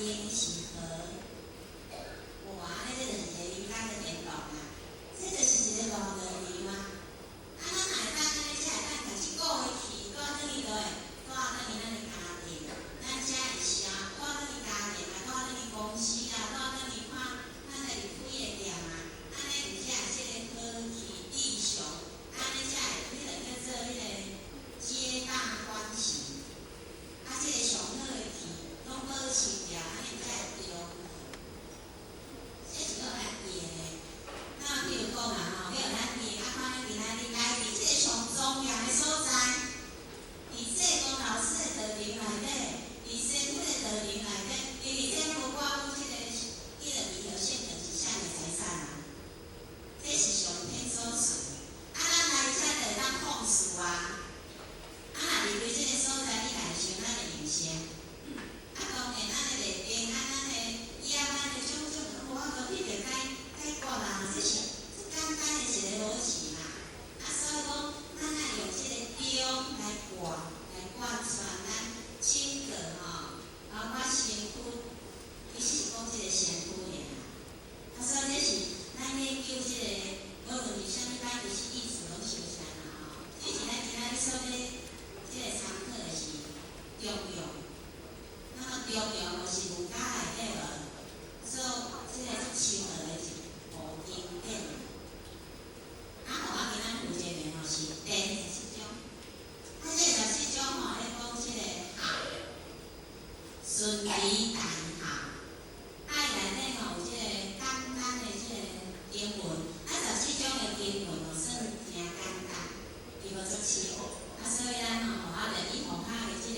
燈是何？哇，按呢這就是一個民間的電動啊，這就是一個路道場啊。啊，咱若會當按呢，才會當共這顧回去，帶轉去佗位？帶轉去咱的家庭，咱遮會啥？帶轉去家庭啊，帶轉去公司啊，帶轉去看咱家己開的店啊，按呢有才會這個和氣致祥，按呢才會彼個叫做彼個皆大歡喜。啊，這個上好的氣攏保持牢，按呢才會中和。這是閣較硬的。那比如講啊吼，比如咱佇啊，看咱今仔日來佇這個上莊嚴的所在，佇濟公老師的道場內底，佇師父的道場內底，因為這無掛阮這個彼個彌陀聖就是啥物財產啊？這是上天所賜。啊，咱來遮就會當放肆啊！啊，若離開這個所在，你若會想咱會用啥？啊，當然，咱的內定啊，咱的業，咱的種種，攏無法度去著解解決啊！這是這簡單的一個邏輯嘛。啊，所以講，咱愛用這個中來貫，來貫穿咱整個吼，包括身軀，其實是講這個身軀爾。啊，所以這是咱研究這個，無論是啥物班，其實意思攏相像啦吼。只是咱今仔日所欲這個參考的是中庸，那麼中庸就是儒家。